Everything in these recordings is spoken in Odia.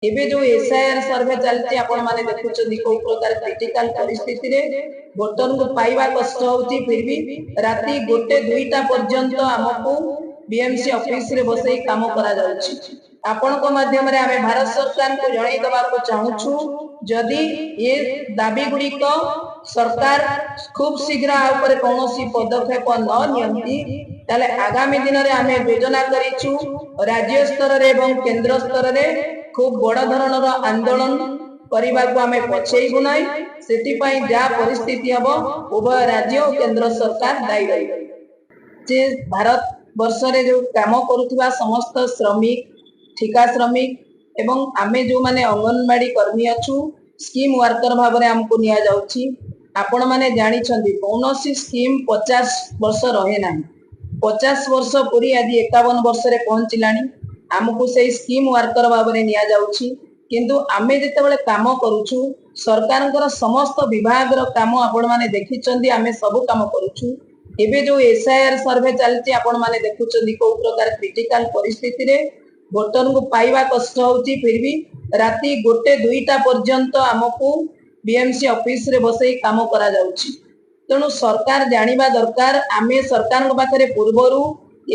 ଏବେ ଯୋଉ ଏସଆଇଆର ସର୍ଭେ ଚାଲିଛି, ଆପଣମାନେ ଦେଖୁଛନ୍ତି କୋଉ ପ୍ରକାର କ୍ରିଟିକାଲ ପରିସ୍ଥିତିରେ ଭୋଟରଙ୍କୁ ପାଇବା କଷ୍ଟ ହଉଛି। ଫିର ବି ରାତି 1, 2ଟା ପର୍ଯ୍ୟନ୍ତ ଆମକୁ ବିଏମସି ଅଫିସରେ ବସେଇ କାମ କରାଯାଉଛି। ଆପଣଙ୍କ ମାଧ୍ୟମରେ ଆମେ ଭାରତ ସରକାରଙ୍କୁ ଜଣେଇ ଦେବାକୁ ଚାହୁଁଛୁ, ଯଦି ଏ ଦାବି ଗୁଡ଼ିକ ସରକାର ଖୁବ ଶୀଘ୍ର ଆ ଉପରେ କୌଣସି ପଦକ୍ଷେପ ନ ନିଅନ୍ତି, ତାହେଲେ ଆଗାମୀ ଦିନରେ ଆମେ ଯୋଜନା କରିଛୁ, ରାଜ୍ୟ ସ୍ତରରେ ଏବଂ କେନ୍ଦ୍ର ସ୍ତରରେ ଖୁବ ବଡ ଧରଣର ଆନ୍ଦୋଳନ କରିବାକୁ ଆମେ ପଛେଇବୁ ନାହିଁ। ସେଥିପାଇଁ ଯାହା ପରିସ୍ଥିତି ହବ, ଉଭୟ ରାଜ୍ୟ ଓ କେନ୍ଦ୍ର ସରକାର ଦାୟୀ ରହିବେ। ଯେ ଭାରତ ବର୍ଷରେ ଯୋଉ କାମ କରୁଥିବା ସମସ୍ତ ଶ୍ରମିକ, ଠିକା ଶ୍ରମିକ ଏବଂ ଆମେ ଯୋଉମାନେ ଅଙ୍ଗନବାଡି କର୍ମୀ ଅଛୁ, ସ୍କିମ୍ ୱାର୍କର ଭାବରେ ଆମକୁ ନିଆଯାଉଛି। ଆପଣମାନେ ଜାଣିଛନ୍ତି, କୌଣସି ସ୍କିମ୍ 50 ବର୍ଷ ରହେ ନାହିଁ। 50 ବର୍ଷ ପୁରି ଆଜି 51 ବର୍ଷରେ ପହଞ୍ଚିଲାଣି। ଆମକୁ ସେଇ ସ୍କିମ୍ ୱାର୍କର ଭାବରେ ନିଆଯାଉଛି। କିନ୍ତୁ ଆମେ ଯେତେବେଳେ କାମ କରୁଛୁ, ସରକାରଙ୍କର ସମସ୍ତ ବିଭାଗର କାମ ଆପଣମାନେ ଦେଖିଛନ୍ତି, ଆମେ ସବୁ କାମ କରୁଛୁ। ଏବେ ଯୋଉ ଏସଆଇଆର ସର୍ଭେ ଚାଲିଛି, ଆପଣମାନେ ଦେଖୁଛନ୍ତି କୋଉ ପ୍ରକାର କ୍ରିଟିକାଲ ପରିସ୍ଥିତିରେ ଭୋଟରଙ୍କୁ ପାଇବା କଷ୍ଟ ହଉଛି। ଫିର ବି ରାତି 1, 2ଟା ପର୍ଯ୍ୟନ୍ତ ଆମକୁ ବିଏମସି ଅଫିସରେ ବସେଇ କାମ କରାଯାଉଛି। ତେଣୁ ସରକାର ଜାଣିବା ଦରକାର, ଆମେ ସରକାରଙ୍କ ପାଖରେ ପୂର୍ବରୁ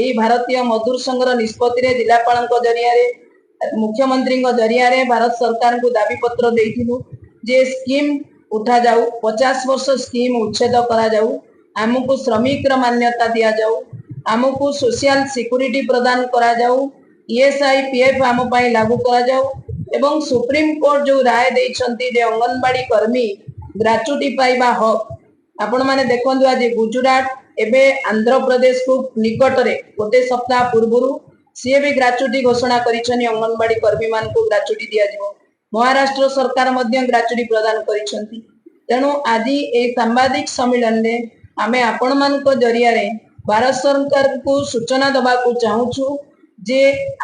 ଏଇ ଭାରତୀୟ ମଜଦୁର ସଂଘର ନିଷ୍ପତ୍ତିରେ ଜିଲ୍ଲାପାଳଙ୍କ ଜରିଆରେ, ମୁଖ୍ୟମନ୍ତ୍ରୀଙ୍କ ଜରିଆରେ ଭାରତ ସରକାରଙ୍କୁ ଦାବି ପତ୍ର ଦେଇଥିଲୁ ଯେ ସ୍କିମ୍ ଉଠାଯାଉ, 50 ବର୍ଷ ସ୍କିମ୍ ଉଚ୍ଛେଦ କରାଯାଉ, ଆମକୁ ଶ୍ରମିକର ମାନ୍ୟତା ଦିଆଯାଉ, ଆମକୁ ସୋସିଆଲ ସିକ୍ୟୁରିଟି ପ୍ରଦାନ କରାଯାଉ, ଇଏସଆଇ, ପିଏଫ ଆମ ପାଇଁ ଲାଗୁ କରାଯାଉ ଏବଂ ସୁପ୍ରିମକୋର୍ଟ ଯୋଉ ରାୟ ଦେଇଛନ୍ତି ଯେ ଅଙ୍ଗନବାଡି କର୍ମୀ ଗ୍ରାଚୁଟି ପାଇବା ହକ୍। ଆପଣମାନେ ଦେଖନ୍ତୁ, ଆଜି ଗୁଜୁରାଟ, ଏବେ ଆନ୍ଧ୍ରପ୍ରଦେଶକୁ ନିକଟରେ ଗୋଟେ ସପ୍ତାହ ପୂର୍ବରୁ ସିଏ ବି ଗ୍ରାଚୁଟି ଘୋଷଣା କରିଛନ୍ତି, ଅଙ୍ଗନବାଡି କର୍ମୀ ମାନଙ୍କୁ ଗ୍ରାଚୁଟି ଦିଆଯିବ। ମହାରାଷ୍ଟ୍ର ସରକାର ମଧ୍ୟ ଗ୍ରାଚୁଟି ପ୍ରଦାନ କରିଛନ୍ତି। ତେଣୁ ଆଜି ଏଇ ସାମ୍ବାଦିକ ସମ୍ମିଳନୀରେ ଆମେ ଆପଣମାନଙ୍କ ଜରିଆରେ ଭାରତ ସରକାରଙ୍କୁ ସୂଚନା ଦବାକୁ ଚାହୁଁଛୁ ଯେ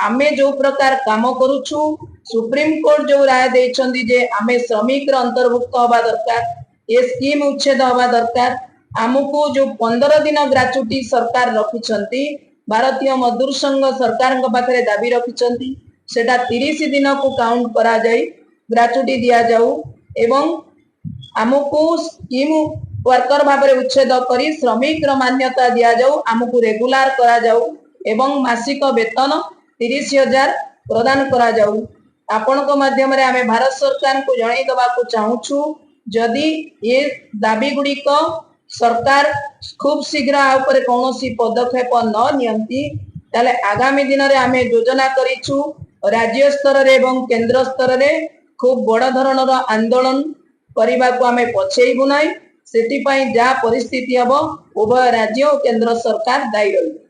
ଆମେ ଯୋଉ ପ୍ରକାର କାମ କରୁଛୁ, ସୁପ୍ରିମକୋର୍ଟ ଯୋଉ ରାୟ ଦେଇଛନ୍ତି ଯେ ଆମେ ଶ୍ରମିକର ଅନ୍ତର୍ଭୁକ୍ତ ହବା ଦରକାର, ଏ ସ୍କିମ୍ ଉଚ୍ଛେଦ ହବା ଦରକାର, ଆମକୁ ଯୋଉ 15 ଦିନ ଗ୍ରାଚୁଟି ସରକାର ରଖିଛନ୍ତି, ଭାରତୀୟ ମଜଦୁର ସଂଘ ସରକାରଙ୍କ ପାଖରେ ଦାବି ରଖିଛନ୍ତି, ସେଟା 30 ଦିନକୁ କାଉଣ୍ଟ କରାଯାଇ ଗ୍ରାଚୁଟି ଦିଆଯାଉ ଏବଂ ଆମକୁ ସ୍କିମ୍ ୱାର୍କର ଭାବରେ ଉଚ୍ଛେଦ କରି ଶ୍ରମିକର ମାନ୍ୟତା ଦିଆଯାଉ, ଆମକୁ ରେଗୁଲାର କରାଯାଉ ଏବଂ ମାସିକ ବେତନ 30,000 ପ୍ରଦାନ କରାଯାଉ। ଆପଣଙ୍କ ମାଧ୍ୟମରେ ଆମେ ଭାରତ ସରକାରଙ୍କୁ ଜଣେଇ ଦବାକୁ ଚାହୁଁଛୁ, ଯଦି ଏ ଦାବି ଗୁଡ଼ିକ ସରକାର ଖୁବ ଶୀଘ୍ର ଆ ଉପରେ କୌଣସି ପଦକ୍ଷେପ ନ ନିଅନ୍ତି, ତାହେଲେ ଆଗାମୀ ଦିନରେ ଆମେ ଯୋଜନା କରିଛୁ, ରାଜ୍ୟ ସ୍ତରରେ ଏବଂ କେନ୍ଦ୍ର ସ୍ତରରେ ଖୁବ ବଡ ଧରଣର ଆନ୍ଦୋଳନ କରିବାକୁ ଆମେ ପଛେଇବୁ ନାହିଁ। ସେଥିପାଇଁ ଯାହା ପରିସ୍ଥିତି ହବ, ଉଭୟ ରାଜ୍ୟ ଓ କେନ୍ଦ୍ର ସରକାର ଦାୟୀ ରହିବେ।